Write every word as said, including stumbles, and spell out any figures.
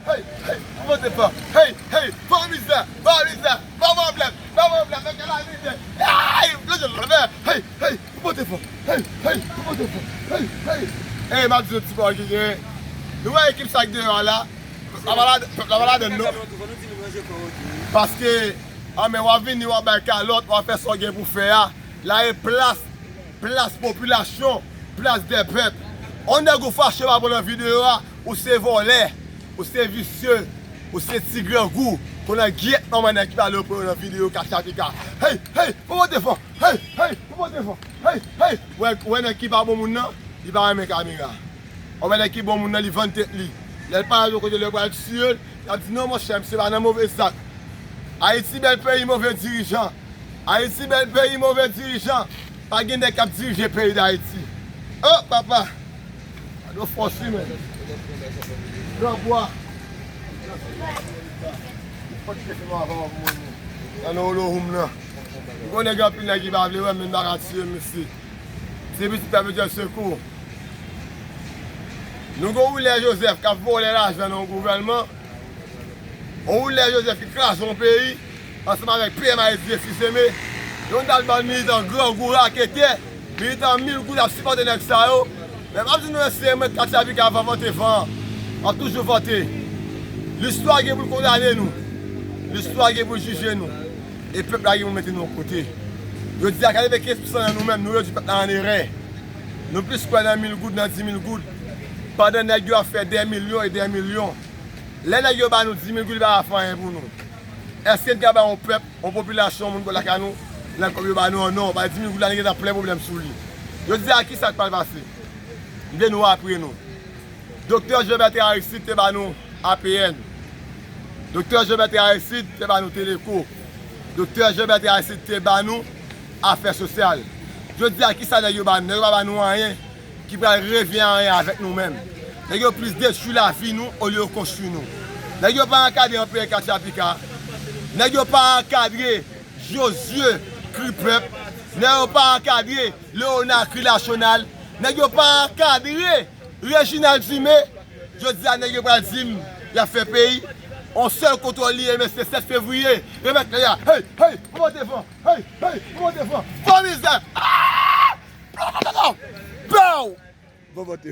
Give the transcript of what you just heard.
Hey, hey, pou pote fò. Hey, hey, fò mizè, fò mizè, fò pwoblèm, fò pwoblèm, fò kalamite. Hey, fò pwoblèm, hey, hey, pou pote fò. Hey, hey, pou pote fò. Hey, hey. Hey, m ap di nou ti bagay ki gen. Nou wè ekip sa k deyò a la? Pèp la pa ladan, pèp la pa ladan, non. Paske, a, men w ap vini, w ap bay kalòt, w ap fè sa w gen pou fè a. La e plas, plas popilasyon, plas dè pèp. On nèg ou fache pa bon nan videyo a, ou se vòlè, ou se visye, ou se ti grangou, konnen gyèt manman nèg ki pale opre nan videyo Katya Pika. Hey, hey, pou pote fò. Hey, hey, pou pote fò. Hey, hey. Wè, wè nèg ki pa bon moun nan, li pa renmen kamera. Ou wè nèg ki bon moun nan, li vann tèt li. Lè l pale yon kote, lè yo pral tiye l, y ap di, "Non, monchè, misye pa nan move zak." Ayiti bèl peyi, move dirijan. Ayiti bèl peyi, move dirijan. Pa gen nèg k ap dirije peyi Dayiti. Oh, papa! Gade fòs wi, men. Gran bwa. Fòk te fè m avan w pou mwen. Nan non Olohoum nan. M konnen gen anpil nèg ki pa vle wè m, men m pa ka tiye m isi. Se pitit pèp yo di sekou. Nou gen Wilè Joseph k ap vòlè lajan nan yon gouvènman. On Wilè Joseph ki kraze yon peyi ansanm avèk P M Haïti e Fils-Aimé. Yo t al ban militan grangou raketè, militan mil goud ap sipòte nèg sa yo. Men m ap di nou yon seri mwen Katya Pika va vante van an. W ap toujou vante. Listwa gen pou l kondane nou. Listwa gen pou l jije nou. E pèp la gen pou l mete nou yon kote. Yo di a katrevenkenz pousan nan nou menm, nou redui pèp la an erè. Nou plis kwè nan mil goud, nan di mil goud. Pandan nèg yo ap fè dè milyon e dè milyon. Lè nèg yo ba nou di mil goud, li pa fè anyen pou nou. Èske n ka bay yon pèp, yon popilasyon, yon moun kot lakay nou, nan kòb yo ba nou an? Non, bay di mil goud la, nou gentan plen pwoblèm sou li. Yo di a kisa k pral pase? M vle nou rapele nou. Doktè Jean Bertrand Aristide te ba nou A P N. Doktè Jean Bertrand Aristide te ba nou Teleco. Doktè Jean Bertrand Aristide te ba nou afè sosyal. Jodi a, kisa nèg yo ba nou? Nèg yo pa ba nou anyen ki pral revyen anyen avèk nou menm. Nèg yo plis detwi lavi nou olye yo konstwi nou. Nèg yo pa ankadre anperè Katya Pika. Nèg yo pa ankadre Jozye Kripèp. Nèg yo pa ankadre Leona Krilasyonal. Nèg yo pa ankadre Reginald Dumé. Jodi a, nèg yo pral di m y ap fè peyi. On sèl kontwòl li ye, mesye, sèt fevriye. Remèt lè a. Hey, hey, pou pote van. Hey, hey, pou pote van. Fò mizè. Ah! Pow! Pou pote